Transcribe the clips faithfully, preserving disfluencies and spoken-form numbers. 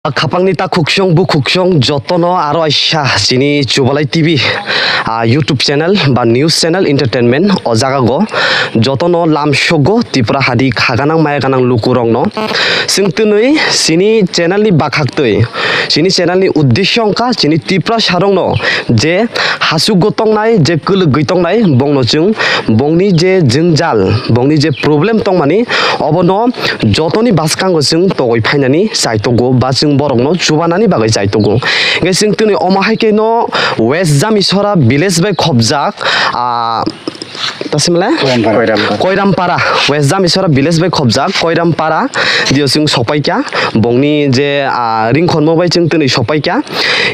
Khapangni takhuksong bukhuksong jotono aro aisa chini Chubalai T V, ah, YouTube channel ba news channel entertainment o jaga go jotono lamsogo Tipra hadi khaganang mayaganang lukurokno. Chwng twnwi chini channel ni bakhaktwi, chini channel ni uddesyo wngkha chini Tiprasa rokno je hasugo tongnai, je kwlwgwi tongnai, bongno chwng bongni je jwngjal, bongni je problem tongmani, obono jotoni bwskango chwng togwi phainani chaitogo ba chwng borokno chubanani bagwi chaitogo. Hwnkhe chwng tini omo hai khe no West Jamisora village bai khobjak, ah, ta simle? Koirampara. Koirampara, West Jamisora village bai khobjak Koirampara dio chwng sokpaikha. Bongni je, ah, ringkhormo bai chwng tini sokpaikha.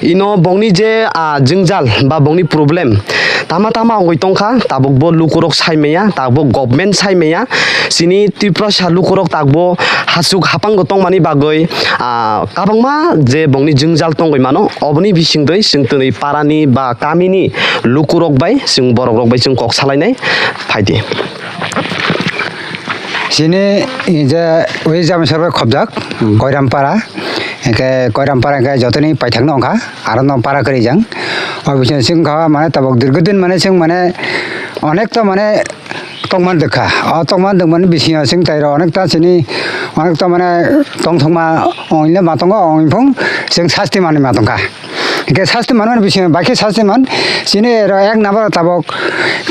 Ino bongni je, ah, jwngjal ba bongni problem tama tama wngwi tongkha, tabukbo lukurok sai maya, tabuk government sai maya. Chini Tiprasa lukurok tabukbo hasuk hapango tongmani bagwi, ah, kabangma je bongni jwngjal tongwi mano, oboni bisingtwi chwng tini parani ba kamini lukurok bai chwng borokrok bai chwng kok salainai phaidi. Chini je West Jamisora bai khobjak, hmm, Koirampara, hwnkhe Koirampara hwnkhe jotoni paithakno wngkha. Aro no para kwrwi jang. O bising sing kha mane tabuk dirgo din mane sing mane onek to mane tongman dikha. O tongman dikmani bisingo sing tairo onek ta chini onek ta mane tongthokma ongile ma tongo ong phung sing sasti manwi ma tongkha. Hingke sasti manmani bisingo baikhe sasti man chini ero ek number tabuk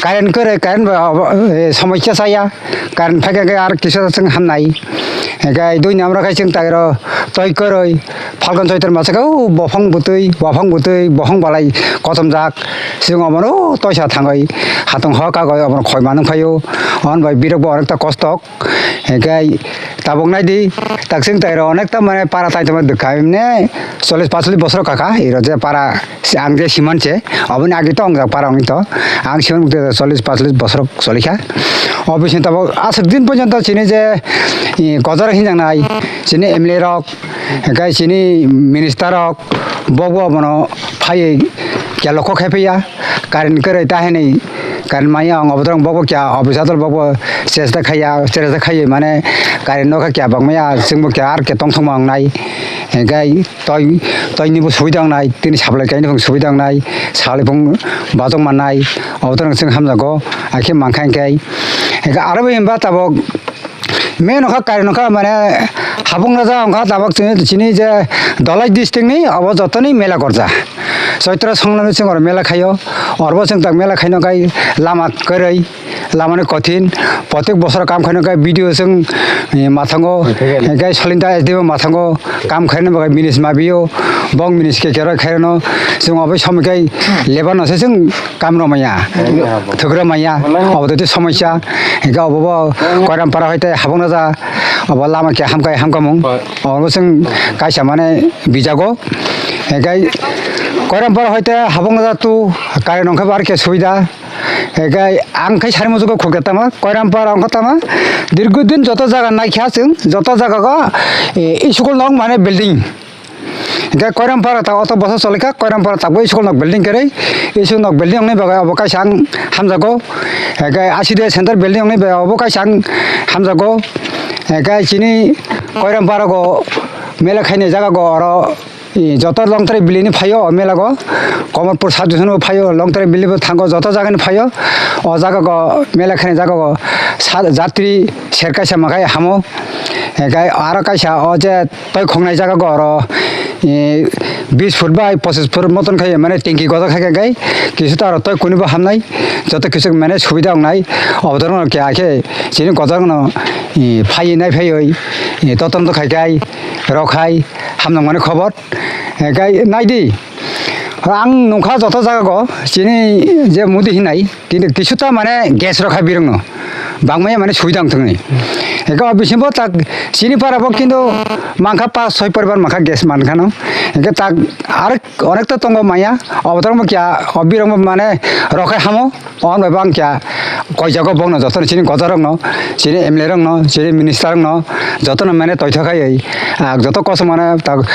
current kwrwi current bai obo, eh, somosya saya. Current phaikha khe ar kisa chwng hamnai. Hingke dui number khai chwng tairo toi kwrwi. Phalkon Choitro masa khe o bophang bwtwi, bophang bwtwi, bophang balai kochomjak. Chwng omono toisa thangwi hatong hor kagwi omono khoi manung phaio. Hwn bai birok bo onekta kostok. Hingke tabuk naidi, taksing tairo onekta mane para tai tongma dwkha emne chollish pachlish bosor kaka iro je para ang je siman se oboni agi to ongjak para ongni to ang siman bwtwi chollish pachlish bosor solikha. O bising tabuk aswk din porjonto chini je, eh, gojor hinjaknai chini M L A rok, hingke chini minister rok, bo bo bono phaiwi khe lokho khai phiya, current kwrwi ta hinwi current maya ang obo dorong bo bo kya office adol bo bo chesta khaiya, chesta khaiwi mane current nokha kya bangmaya, chwngbo kya ar khe tongthokma wngnai, hingke toi, toini bo subida wngnai, tini supply kaini bo subida wngnai, salai phung bajok mannai, obo dorong chwng hamjago, akhe mankha hingke, hingke aro bo hinba tabuk. Main wngkha kairwi wngkha mane habung raja wngkha tabuk chini, chini je Dhalai district ni obo jotoni mela gorja. Choitro songno chwng oro mela khaio, oro bo chwng tak mela khaino kai lama kwrwi, lama ni kothin, protek bosor kam khaino kai B D O chwng, eh, mathango, eh, kai Solinta S D O mathango, kam khaino bagwi minis mabio, bong minis ke keroi khaino chwng obo somoi kai lebar no se chwng kam rw maya, thwk rw maya, obo tei somosya. Hingke obo bo Koirampara hoite habung raja, obo lama khe hamkai hamkamung, obo chwng kaisa mane bijago. Hingke Koirampara hoite habung raja tu current wngkhe bar khe subida. Hingke ang khai sari mujugo khukya tama, Koirampara wngkha tama, dirgo din joto jaga naikha chwng, joto jaga go, eh, school nok mane building. Hingke Koirampara ta oto bosa solikha, Koirampara tabuk school nok building kwrwi, school nok building wngnai bagwi obo kaisa ang hamjago. Hingke I C D S center building wngnai bagwi obo kaisa ang hamjago. Hingke chini Koirampara go mela khaini jaga go oro, i, joto Longtrai valley ni phaio o mela go, Komorpur sub division bo phaio, Longtrai valley bo thango, joto jaga ni phaio. O jaga go mela khaini jaga go sa-, jatri ser kaisa makhai hamo. Hingke aro kaisa o je toi khongnai jaga go oro, eh, bis foot bai pochis foot moton khai mane tingki gojak khai khai kisu ta aro toi kuni bo hamnai joto kisu mane subida wngnai obo dorong khe akhe chini gojak no, eh, phai nai phaioi, eh, toton to khai khai rok hai hamnang mani khobor, eh, gai nai di. Ang nungkha joto jaga go chini je mudi hinai. Kintu kisuta mane gas rokha birungno. Bangmaya mane suida wngthokni. Eka o bisingo tak chini para bo kintu mankha pas soi poribar mankha gas mankhano. Eka tak ar onekta tongo maya. Obotorok bo kya o birungbo mane rokhe hamo. On bai bang kya koijago bongno jotono chini gojorokno, chini M L A rokno, chini minister rokno jotono mane toithokhai, ah, joto kosom mane tak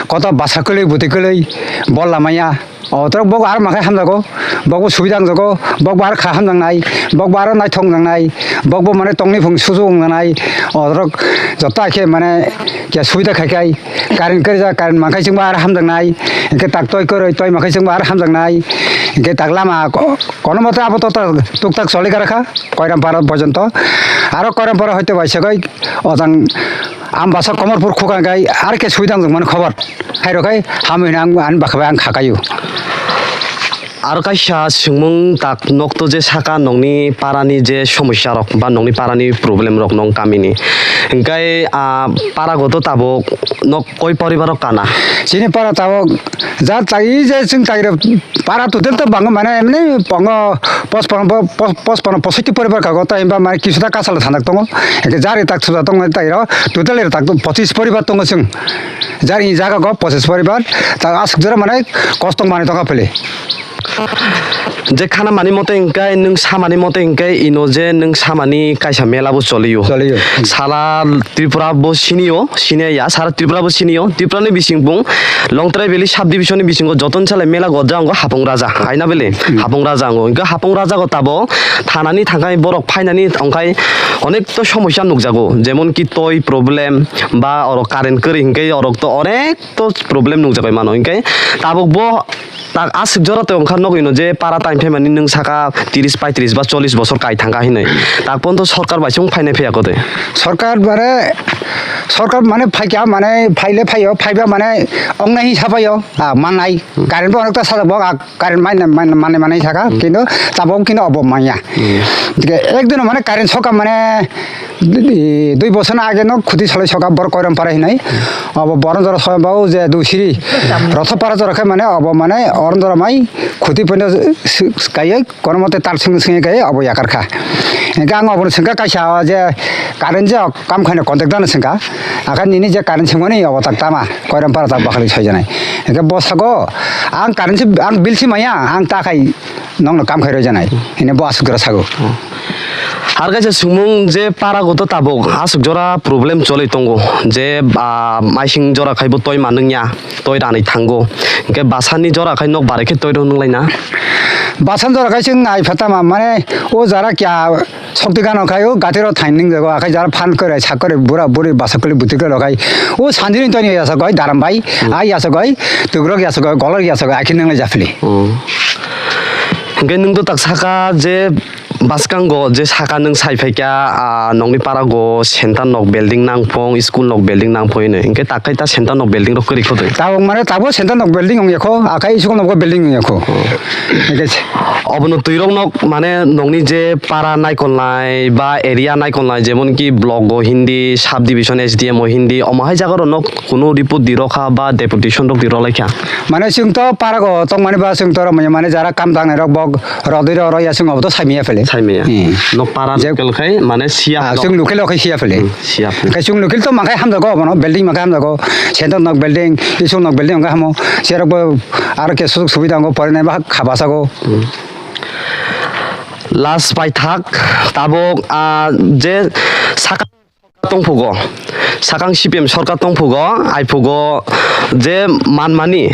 koto basa kwlwi bwtwi kwlwi bol lamaya. Otrok bok aro makhai hamjago, bokbo subida wngjago, bokbo aro kha hamjaknai, bokbo aro naithok wngjaknai, bokbo mane tongni phung susu wngjaknai, otrok joto haikhe mane khe subida khaikhai, current kwrwija, current mankhai chwngbo aro hamjaknai, hinkhe tak toi kwrwi, toi mankhai chwngbo aro hamjaknai, hinkhe tak lama ko-, kono mote abo to ta-, tuktak choli garakha, Koirampara porjonto, aro Koirampara hoite bai segoi ojang Ambasa Komorpur khukang kai R K Suidang jong mani khobor. Hai rok hai hamwi hwnwi ang ani bwkha bai ang kha kaio. Aro kaisa swngmung tak nokto je saka nokni parani je somosya rok ba nokni parani problem rok nong kamini. Hingkai, ah, para goto tabuk nok koi poribar rok kana? Chini para tabuk ja tai je chwng tai rok para total to bango mane emni pongo pos pongo pos pongo posoiti poribar kago tai himba mane kisuda kasalo thanak tongo. Hingke jari tak suda tongo tai rok total rok tak pochis poribar tongo chwng. Jari jaga go pochis poribar, ta aswk jora mane kostong manwi tongkha phili. Je khana mani mote hingke, nwng samani mote hingke, ino je nwng samani kaisa mela bo choliyo. Choliyo. Sala Tripura bo siniyo, siniya ya, sara Tripura bo siniyo. Tripura ni bising bung Longtrai Valley sub division ni bisingo joton salai mela gojja ongo Hapung Raja. Haina bele, hmm, Hapung Raja ongo. Hingke Hapung Raja go tabo thanani thangkai borok phainani ongkai onek to somosya nukjago. Jemon ki toi problem ba oro current kwrwi hingke orok to onek to problem nukjagwi mano, hinkhe tabuk bo tak aswk jora tei wngkha nogwino je para time phaimani nwng saka tiris paitris ba chollish bosor kai thangkha hinwi, tak pono to sorkar bai se wng phainai phiyakho de. Sorkar bare, sorkar mane phaikha mane phaile phaio, phaiba mane ongnai hinwi saphaio, ah, mannai. Current bo onekta sajak bo, ah, current mai, mai, mane, mane saka, hmm, kintu tabuk kintu obo manya. Hmm. Ek dino mane current soka mane Dui, dui bosor age no khuti salai soka bor Koiram para hinai. Abo Boron jora soka bau je dusiri. Rotho para jora khe mane abo mane oron jora mai khuti poino kaiye kono mote tar sing sing kaiye abo yakar kha. Hingke ang obono sengka kaisa je current je kam khaina contact dano sengka. Akha nini je current sengmani obo tak tama Koiram para tak bakhali soi janai. Hingke bo sago ang current si ang bill si maya ang ta khai. Nokno kam khai roi janai, hine bo aswk jora sago. Har kaisa swngmung je para goto tabuk aswk jora problem choli tongo, je, ah, maising jora khai bo toi manwng ya, toi ranwi thango, hingke basani jora khai nok barai khe toi rw nung lai na. Basan jora khai chwng nai phatama mane o jara kya sokti gano khai o gati rok thain nung jago, akhai jara phan kore sak kore bura buri basa kuli buti kore khai o sanjini toi ni ya sa goi daram bai, hmm, ai ya sa goi tugrok ya sa goi golok ya sa goi akhin nung lai japhili. Hmm. Hingke nwng to tak saka je bwskango je saka nwng sai phaikha, ah, nokni para go center nok building nang phung, school nok building nang phung hino. Hingke tak khai ta center nok building rok kwrwi kho de. Tabuk mane tabuk center nok building wng ya kho, akhai school nok building wng ya kho. Hingke se- Obono twi rok nok mane nokni je para naikolnai ba area naikolnai, jemon ki block go hindi, sub division S D M o hindi, omo hai jaga rok nok Kunu report di rokha ba deputation rok di rok laikha? Mane chwng to para go tong mani ba chwng to romwi mane jara kam tangnai rok bok rodwi rok rw ya chwng obo to saimaya phele. Saimaya. Hmm. Nok para je local khai mane siya ah, nok. Chwng local khai siya phele. Hmm, siya phele. Khai chwng local to mankhai hamjago obono building mankhai hamjago. Sentok nok building, isuk nok building hwnkhai hamo. Cherok bo aro ke sujug subida wngo porinai ba kha basago. Hmm. Last paithak tabuk ah, je saka tongphugo, sakang C P M sorkar tongphugo, aiphugo je manmani,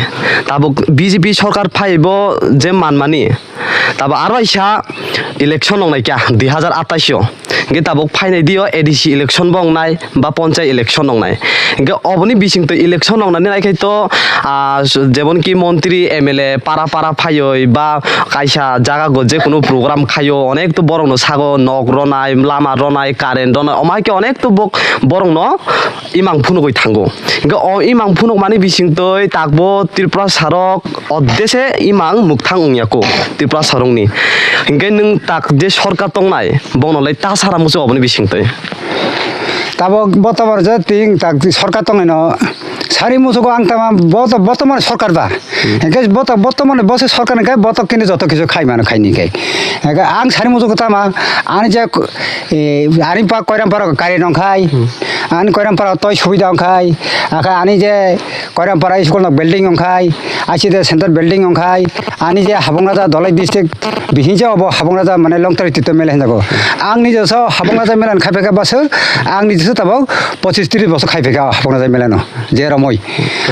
tabuk B J P sorkar phaibo je manmani, tabuk aro waisa election nongnaikha dui hazar atais o, hingke tabuk phainai dio A D C election bo wngnai ba ponchai election nongnai, hingke oboni bisingtwi election nongnani naikhai to, ah, jemon ki montri, M L A para para phaioi ba kaisa jaga go je kunu program khaio, onek to borok no sago, nok ronai, lama ronai, current ronai, omo hai khe onek to bok-, borok no imang phunugwi thango. Hingke o imang phunuk mani bisingtwi takbo Tripura sarok odese imang mukthang wngya kho Tripura sarokni. Hingke nwng tak je sorkar tongnai, bono lai ta sara muchung oboni bisingtwi. Tabok botoman je ting tak sorkar tongnaino sari musugo ang tama boto-, botoman sorkar ba. Hmm. Hingke boto-, botoman bose sorkar hingke boto kini joto kisu khai mano khai ni kai. Hingke ang sari musugo tama ani je, e, ani pa koiram paro kari nong khai. Hmm. Ani koiram paro toi subida ong khai. Aka ani je Koirampara school nok building wngkhai, I C D center building wngkhai, ani je Habung Raja Dholai district bisingo obo Habung Raja mane Longtari Tito mela hinjago. Ang nijoso Habung Raja mela ni khai phaikha bwswk, ang nijoso tabuk pochis tris bosor khai phaikha Habung Raja mela no. Je rok Oi.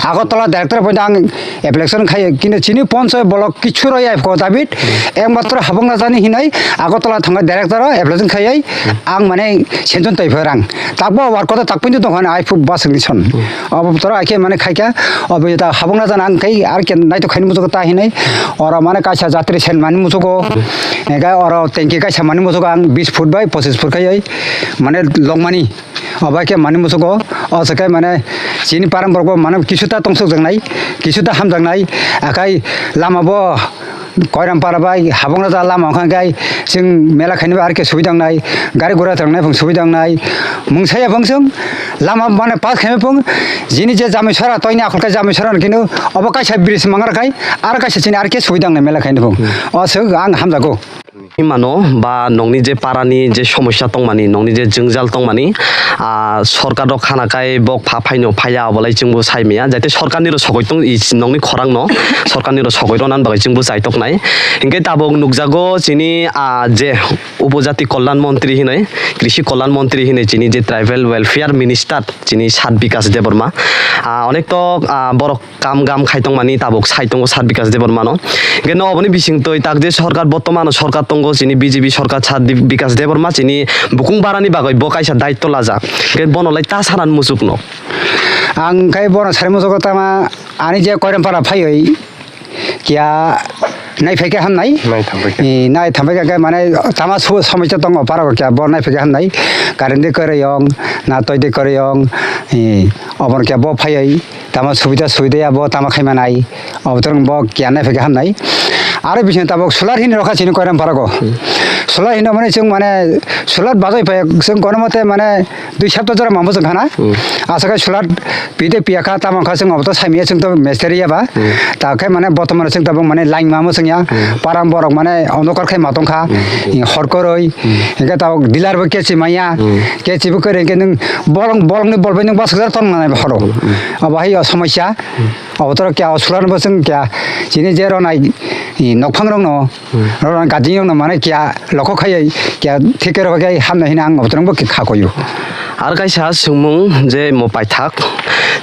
Agartala director bai ang application khai, kintu chini ponchayat block kichu roi ai ko David, ekmatro Habong Raja ni hinai Agartala thangwi director application khai ai, ang mane senchon tai pharang. Takbo war kota tak pintu tong ai phu bas ni son. Abo toro ai khe mane khai kha, obo ta Habong Raja ang khai ar khe nai to khai muchuk ta hinai. Ora mane kaisa jatri sen mani muchugo. Ega ora tengki kaisa mani muchugo ang bis foot bai pochis foot khai ai. Mane long mani. Obo khe mani muchugo, o se khe mane chini param borok bo mane kisu ta tongsok jaknai, kisu ta hamjaknai, akai lama bo Koiram para bai Habong Raja lama wngkha khe chwng mela khainai bai ar khe subida wngnai, gari gura thangnai phung subida wngnai, mungsa ya phung chwng lama mane pass khainai phung jini je Jamisora toini akhol khe Jamisora kinu obo kaisa bridge mangra khai ar kaisa chini ar khe subida wngnai mela khainai phung. O se ang hamjago. Mano ba nokni je parani je somosya tongmani, nokni je jwngjal tongmani, ah, sorkar rok khana kai bok pha phaino phaiya, obolai chwngbo sai maya, jate sorkarni rok sogoi tong, i nokni khorang no sorkarni rok sogoi rwna bagwi chwngbo chaitok nai. Hinkhe tabuk nukjago chini, ah, je upojati kolyan montri hinoi, krishi kolyan montri hinoi chini je tribal welfare minister chini Sat Bikas Debbarma, ah, onek to, ah, borok kam gam khai tongmani tabuk sai tongo Sat Bikas Debbarmano. Hingke no oboni bising twi tak je sorkar bortomano sorkar tongo chini B J P sorkar Sat Di-, Bikas Debbarma chini bukung barani bagwi bo kaisa daitto lajak. Hingke bono lai ta sanani muchuk no. Ang khai bono sari muchuk tama ani je Koiram para phaiwi kiya nai phaikhe hamnai. Nai thambai khe. Eh, nai thambai khe mane tama su-, somosya tongo para kiya bo nai phaikhe hamnai. Current de kwrwi yong, na toi de kwrwi yong, eh, oboni kiya bo phaiwi. Tamo subida subida ya bo tamo khai manai. Obo to bo kiya nai phaikhe hamnai. Aro bising tabuk solar hini rokha chini Koiram parago. Hmm. Solar hini mane chwng mane solar bajai phai chwng kono mate mane dui sapta jora mambo chwng khana. Hmm. Aswk solar pide piyakha tamo kha chwng obo to saimaya chwng to misteri ya ba. Hmm. Ta khe mane botomane chwng tabuk mane line mambo chwng ya. Hmm. Param borok mane ondokar khai matong kha. Hmm. Hor koroi. Hmm. Hingke tabuk dealer bo kechi maya. Hmm. Kechi bo kore hingke nwng bolong bolongni bolbai nwng basuk jora ton manai horo. Hmm. Obo hai o somosya. Obo toro kya o sulan bo chwng kya chini je rwnai, i, nokphang rokno, hmm, rwnai gajing rokno mane kya lokho khaiwi kya thike rok khe hamnai hwnwi ang obo toro bo kha koyo. Ar kaisa swngmung je mo paithak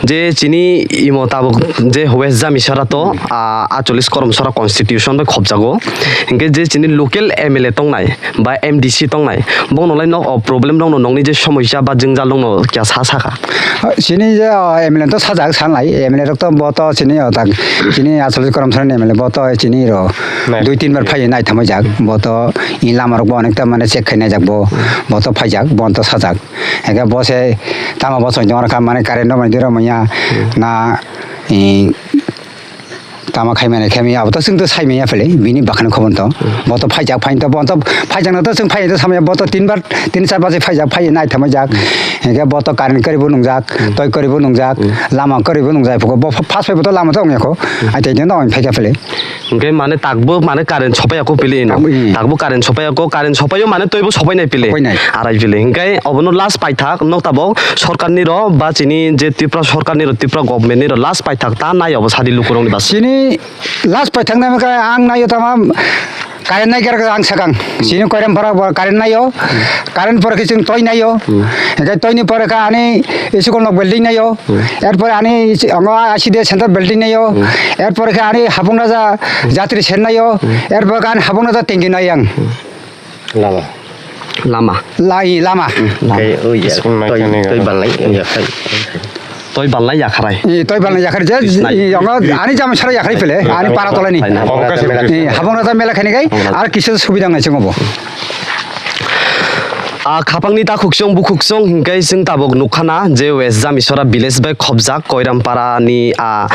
je chini imo tabuk je West Jamisara to, hmm, a, acholis Koromsora constitution bai khopjago. Hinkhe je chini local M L A tongnai, ba M D C tongnai, bono lai nok o problem rokno nokni je somosya ba jwngjal rokno kya sa sakha? Chini je, o, M L A to sajak sanlai, M L A rok to bo to chini, o, tak, chini asol Koromsora ni M L A bo to chini ro nai. Dui tin bar phai nai thamai jak, bo to i lama rok bo onek ta mane check khai nai jak bo, bo to phai jak, bo to sajak. Ega bo se tama bo choi dong kha mane current no mani diro manya na, i, Tama khai mane khai maya, abo to chwng to sai maya phele, bini bakhani khobon to. Hmm. Bo to phaijak, phain to, bo to phaijakno to chwng phai to samaya, bo to tin bar, tin char baje phaijak, phai nai thamai jak. Hmm. Hingke bo to current kwrwi bo nungjak, hmm, toi kwrwi bo nungjak, hmm, lama kwrwi bo nungjak, bo first phai bo to lama to ongya kho. Hmm. Ai tei no ong phaikha phele. Hingke mane takbo mane current sopaiya kho phele ino. Takbo, hmm. Takbo current sopaiya kho, current sopaio mane toi bo sopai nai phele. Sopai nai. Arai phele. Hingke obono last paithak nok tabok sorkarni ro ba chini je Tripura sorkarni ro, Tripura government ni ro last paithak ta nai obo sadi lukurokni bas. Chini last paithak nai khe ang naio tama current nai khe ang sakang. Chini Koiram para bo current naio. Current pore khe chwng toi naio. Hingke toini pore khe ani school nok building naio. Erpore ani isi-, ango aside center building naio. Erpore khe ani Hapung Raja jatri sen naio. Erpore khe ani Hapung Raja tengki nai ang. Lama. Lama. Lai lama. Kai, oh, ya. Toi, toi balai, ya, kai. Toi balai ya kharai. Eh, toi balai ya kharai. Je, eh, ango, ani jam sara ya kharai pele. Ani para tolani. Eh, Habong Raja mela khaini kai. Ar kisa subida ngai chungo bo. A khapangni ta khuksong bu khuksong hingkai chwng tabok nukkhana je West Jamisora village bai khobjak Koiram para ni a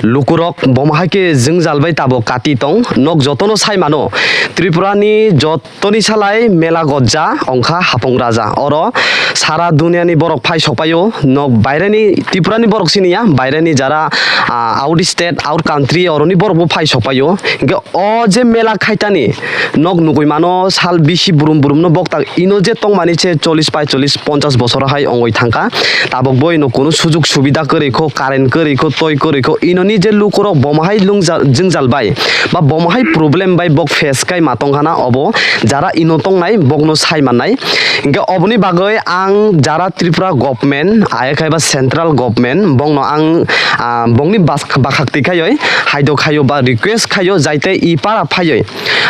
lukurok bomo hai khe jwngjal bai tabok kati tong nok jotono sai mano Tripura ni jot Toni salai mela gojja ongkha Hapung Raja. Oro sara duniani borok phai sokpaio, nok baireni Tripurani borok siniya, baireni jara, ah, out state, out country, oroni borokbo phai sokpaio. Hingke o je mela khaitani nok nugui mano sal bisi burum burumno boktak ino je tong mani se chollish, paithollish, ponchash bosor hai ongoi thangkha. Tabok bo ino kunu sujuk subida kwrwi kho, current kwrwi kho, toi kwrwi kho. Inoni je lukurok bomo hai lungja-, jwngjal bai ba bomo hai problem bai bok face kai ma tongkhana, obo jara ino tongnai bokno sai mannai. Hinkhe oboni bagwi ang jara Tripura government, ayakhai ba central government, bokno ang, ah, bokni bas-, bakhak twi khaiwi haidok khaio ba request khaio, jaite i para phaiwi,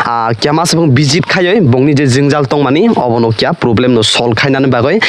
ah, kema se bong visit khaiwi bongni je jwngjal tongmani obono kya problem no solve khainani bagwi,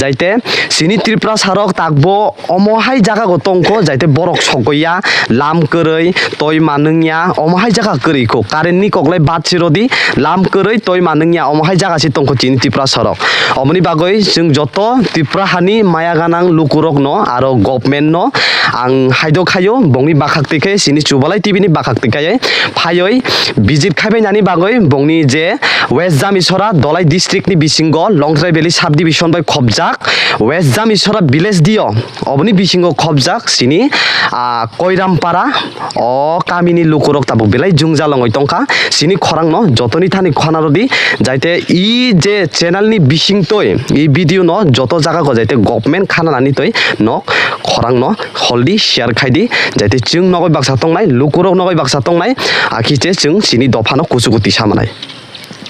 jaite sini Tripura sarok takbo omo hai jaga go tongkho, jaite borok sokoya, lam kwrwi, toi manwngya, omo hai jaga kwrwi kho, current ni koklai bat sirodi, lam kwrwi, toi manwngya, omo hai jaga si tongkho chini Tripura sarok. Omoni bagwi chwng joto Tripura hani maya ganang lukurokno aro government no ang haidok khaio, bongni bakhak twi khe chini Chubalai T V ni bakhak twi khe phaiwi visit khaibai nani bagwi bongni je West Jamisora Dolai district ni bisingo Longtrai Valley subdivision bai khobjak West Jamisora village dio, oboni bisingo khobjak chini, ah, Koirampara, o kamini lukurok tabuk belai jwngjal ongoi tongkha. Chini khorangno jotoni thani khonarodi, jaite i je channel ni bisingtwi i video no joto jaga go jaite government khananani twi nok khorangno holdi, share khaidi, jaite chwng nogoi baksa tongnai, lukurok nogoi baksa tongnai, akhiche chwng chini dophano kuchugo tisa manai.